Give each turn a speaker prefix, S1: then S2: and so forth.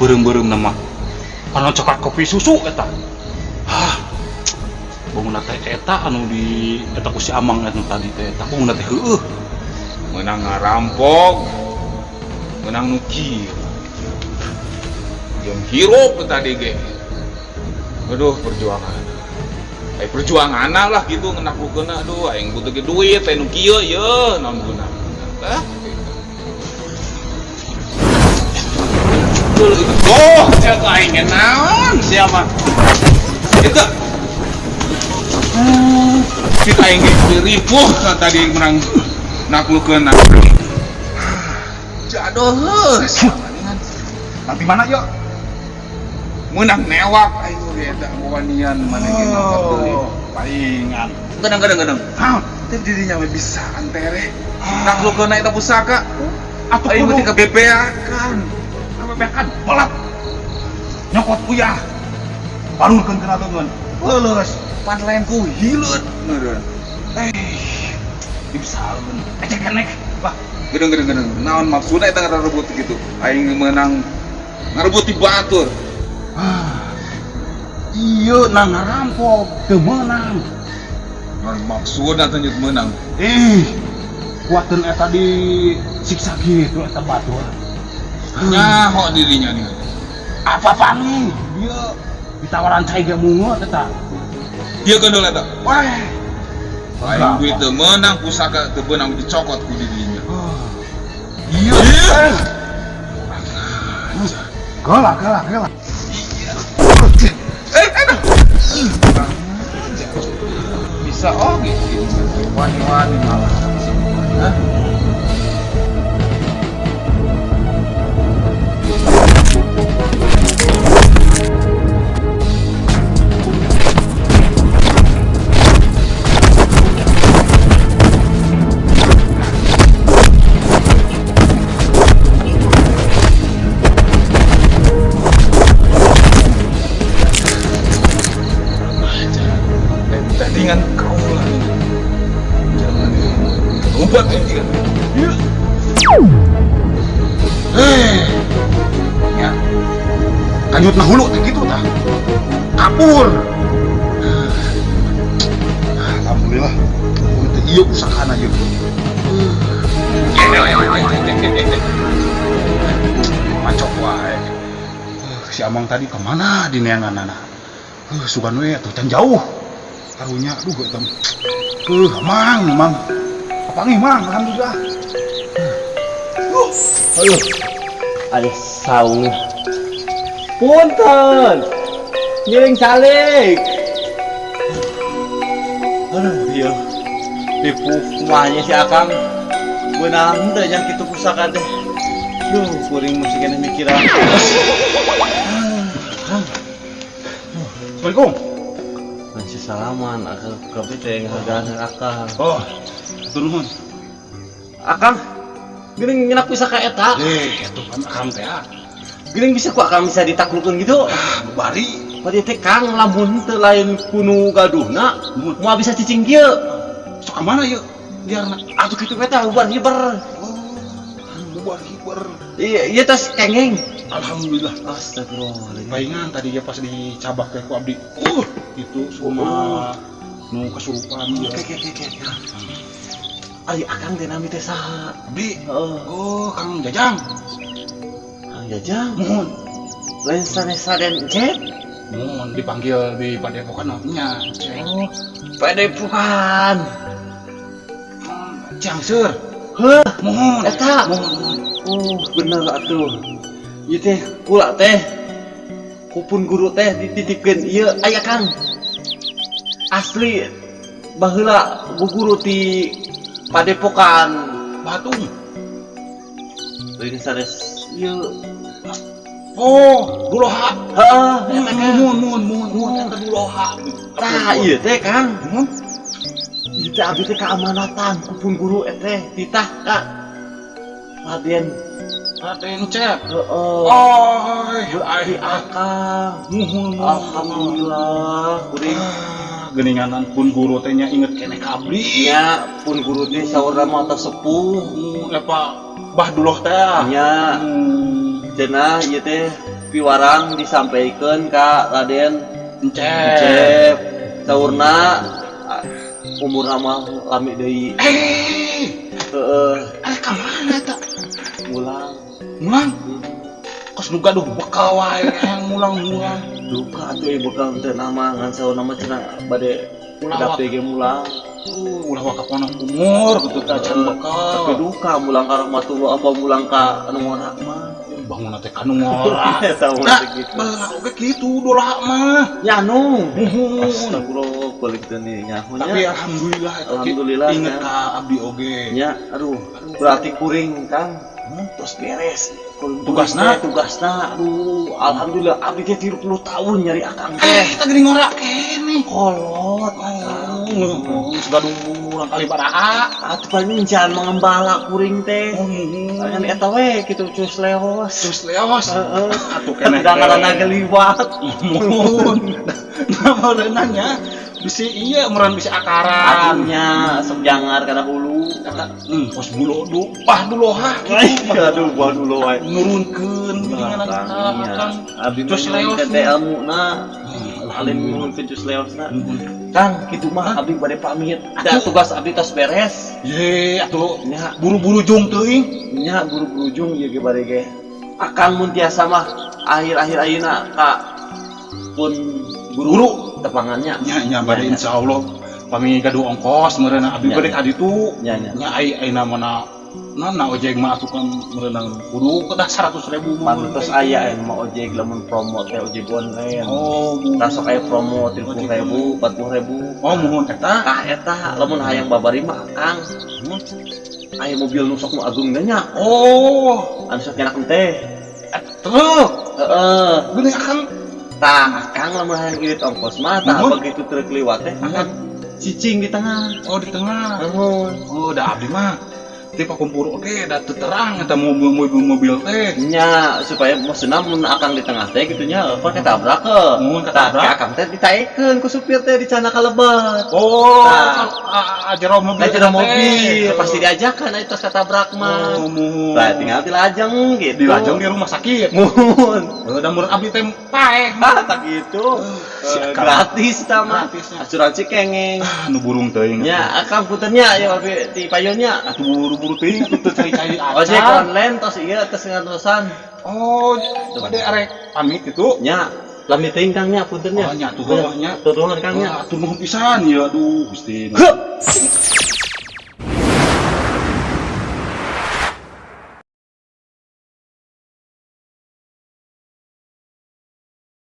S1: Beureum-beureum nama. Panon coklat kopi susu eta. Hah. Bangun teh eta anu di eta ku si Amang eta tadi teh eta bangun teh heueuh.
S2: Menang ngarampok. Menang nu kieu. Jeung hirup tadi ge. Aduh, perjuangan. Ai perjuangan lah gitu ngenakukeun, aduh aing butuh ge duit teh nu kieu ye naon guna. Tah.
S1: Oh, cek aing ge naon sia mah.
S2: Itu. Kita aing ge ripuh tadi menang naklukeun. Jadoh heuh.
S1: Nanti mana yuk?
S2: Menang newak aing ge eta wanian mana ge nyokot deui.
S1: Palingan.
S2: Kadang-kadang.
S1: Naon?
S2: Teh dirinya we bisa antere. Naklukeun eta pusaka.
S1: Atuh
S2: Aing
S1: kudu
S2: mah kabebeakan.
S1: Kabebeakan pelat. Nyokot uyah. Balurkeun kana leungeun. Leuleus.
S2: Pan lain ku hileut meureun.
S1: Dibisaeun. Ecek kenek. Lah,
S2: Gedeng-gedeng. Naon maksudna eta ngarebut gitu? Aing meunang ngarebut ti batur.
S1: Ieu nang ngarampok teu meunang.
S2: Naon maksudna teh nyut meunang?
S1: Ih, kuateun eta disiksa kitu eta batur.
S2: Nyaho dirinya nih.
S1: Apa pangi? Dia ditawaran cai ge mungut eta.
S2: Dia kendel eta.
S1: Wah.
S2: Aing duit teu meunang, pusaka teu meunang dicokot ku dirinya.
S1: Iya. Gela, gela, gela.
S2: Aduh. Bisa oge gitu. Wani-wani malah. Hah? Tandingan kau lah. Jangan lompat ini kan.
S1: Ya. Kanyut na hulu teh kitu tah. Kapur. Alhamdulillah. Teu ieu pusakana ieu. Macok wae. Si Amang tadi kemana dineanganana? Sugan we atuh can jauh. Karunya aduh eta. Amang, Mang. Kapanggih Mang, alhamdulillah.
S3: Aduh. Aduh saung. Punten. Ngiring calik. Aduh, iya. Tipu kumahnya si Akang. Beunang teh nya kitu pusaka teh. Duh, kuring masih keneh mikiran.
S1: Assalamualaikum.
S3: Masih salaman, akang kabeh teh ngahagaan akang.
S1: Oh, nuhun.
S3: Akang, geuning nyenak pusaka eta.
S1: Atuh kan akang teh.
S3: Geuning bisa ku akang bisa ditaklukeun gitu.
S1: Ah, bari.
S3: Bari teh Kang lamun teu lain kunu gaduhna, moal bisa cicing kieu.
S1: Sok ka mana ieu? Liarna.
S3: Atuh kitu we teh bubar hiber.
S1: Oh, bubar hiber.
S3: Iya, iya tas kengeng.
S1: Alhamdulillah.
S3: Astagfirullahaladzim.
S1: Palingan tadi ya pas dicabak teh ku abdi. Itu semua nu kesurupan ieu.
S3: Oke, oke, oke, oke. Ari akang teh nami teh saha?
S1: Abdi.
S3: Heeh.
S1: Oh, Kang Jajang.
S3: Kang Jajang.
S1: Mohon.
S3: Lain sanes Raden Cep.
S1: Mohon dipanggil di padepokan nya.
S3: Oh, padepokan.
S1: Ciangseur.
S3: Heuh,
S1: Mohon.
S3: Eta.
S1: Mohon, mohon.
S3: Oh, bener atuh. Ieu teh kula teh. Kupun guru teh dititipkeun ieu aya Kang. Asli baheula bu guru ti padepokan
S1: Batung.
S3: Lain sanes ieu.
S1: Oh, Duloha.
S3: Heeh, eta Kang.
S1: Mohon, mohon, mohon, mohon eta Duloha.
S3: Tah, ieu teh Kang.
S1: Mohon.
S3: Ieu teh abdi teh keamanatan kupun guru teh titah ka Raden.
S1: Raden Cep.
S3: Heeh.
S1: Oh,
S3: Berarti akang.
S1: Muhun, muhun.
S3: Alhamdulillah, kuring.
S1: Ah, geuninganan pun guru teh nya inget keneh ka abdi.
S3: Nya pun guru teh saurna mah tos sepuh.
S1: Eta Bah Duloh teh.
S3: Nya. Cenah ieu teh Piwarang disampaikan ka Raden
S1: Encep.
S3: Encep. Saurna umurna mah lami deui.
S1: Eh,
S3: Heeh,
S1: eh ka mana eta?
S3: Mulang.
S1: Mulang. Kos nu gaduh bekal wae yang mulang-mulang.
S3: Duka atuh ieu bekal teu nama ngan saurna mah cenah bade
S1: Ulah
S3: kedap deui ge mulang.
S1: Ulah waka ponong umur gitu teh can bekal.
S3: Tapi duka mulang ka rahmatullah apa mulang ka anu ngora mah.
S1: Bangun teh kanu ngora.
S3: Saurna
S1: Nah,
S3: teh gitu.
S1: baheula oge kitu dola mah.
S3: Nya nu.
S1: Muhun.
S3: Astagfirullah, balik teh nih nyaho nya.
S1: Tapi alhamdulillah eta Ki.
S3: Alhamdulillah,
S1: Inget
S3: ya.
S1: ka abdi oge.
S3: Nya, aduh, berarti kuring Kang. Terus beres. Kuring
S1: Tugasna?
S3: teh, tugasna. Aduh, alhamdulillah abdi teh 30 tahun nyari akang
S1: Eh,
S3: teh.
S1: kita geuning ngora keneh.
S3: Kolot.
S1: Oh, geus gaduh urang kali baraha.
S3: Atuh paling jangan mengembala kuring teh.
S1: Oh, muhun.
S3: Kan eta we kitu cus leos.
S1: Terus leos.
S3: Heeh.
S1: Atuh keneh.
S3: Udah ngaranna geliwat.
S1: Muhun. Nah, meureunna bisi iya meureun bisi akaran.
S3: Atunya sok jangar kana hulu.
S1: Kata, kos bulu du, bah duloha gitu.
S3: Aduh, buah dulu wae.
S1: Nurunkeun geuningan
S3: Kang,
S1: akang.
S3: abdi
S1: Cus leos.
S3: Teh ilmuna. Alin nuhunkeun cus leosna. Kang, kitu mah abdi bade pamit. Da tugas abdi tos beres.
S1: Ye, atuh
S3: Nya,
S1: buru-buru jung teuing.
S3: Nya buru-buru jung ieu ge bade ge. Akang mun tiasa mah akhir-akhir ayeuna ka pun guru,
S1: Guru.
S3: Tepangannya.
S1: Nya nya bade
S3: Nya, nya.
S1: Insyaallah pami gaduh ongkos meureun abdi
S3: Nya,
S1: bade
S3: nya.
S1: Ka ditu.
S3: Nya nya.
S1: Nya ai ayeuna mana na ojek mah atuh kan meureun kudu kedah 100.000.
S3: Pantes aya aya mah ojek lamun promo teh ojek online.
S1: Oh,
S3: Tah sok aya promo 30.000, 40.000.
S1: Oh, muhun eta.
S3: Tah eta lamun hayang babari mah Akang. Aya mobil nu sok nu agung nya.
S1: Oh,
S3: Anu sok enak teh.
S1: Terus
S3: Heeh.
S1: geuning akang.
S3: Tah Akang lamun hayang irit ongkos mah tah
S1: Muhun.
S3: Begitu truk liwat teh Akang cicing di tengah.
S1: Oh, di tengah.
S3: Muhun.
S1: Oh, da abdi mah ti pakumpur oge da teu terang eta mobil mobil mobil teh.
S3: Nya supaya maksudna mun akang di tengah teh gitu nya kan ketabrak ke.
S1: Mun
S3: Tah
S1: ketabrak.
S3: akang teh ditaekeun ku supir teh di cana kalebet.
S1: Oh,
S3: Tah.
S1: Jero mobil
S3: Nah, jero
S1: eta teh.
S3: mobil pasti diajakan aya tos ketabrak mah.
S1: Oh, muhun.
S3: Tah tinggal dilajeng gitu.
S1: Dilajeng di rumah sakit.
S3: Muhun.
S1: Heuh, da mun abdi teh paeh.
S3: Ah, tak gitu.
S1: Si
S3: Eh,
S1: akang.
S3: gratis ta mah.
S1: Gratisnya.
S3: Asuransi kengeng.
S1: Ah, nu burung teuing.
S3: Nya akang punten nya ya abdi ti payunnya.
S1: Atuh buru-buru teuing atuh teu cai-cai acan.
S3: Ojek online tos ieu tos ngatosan.
S1: Oh, bade arek pamit itu.
S3: Nya, lami teuing Kang nya punten nya.
S1: Oh, nya, atuh heuh nya.
S3: Turun Kang nya.
S1: Atuh nuhun pisan ya aduh Gusti.
S3: Heuh.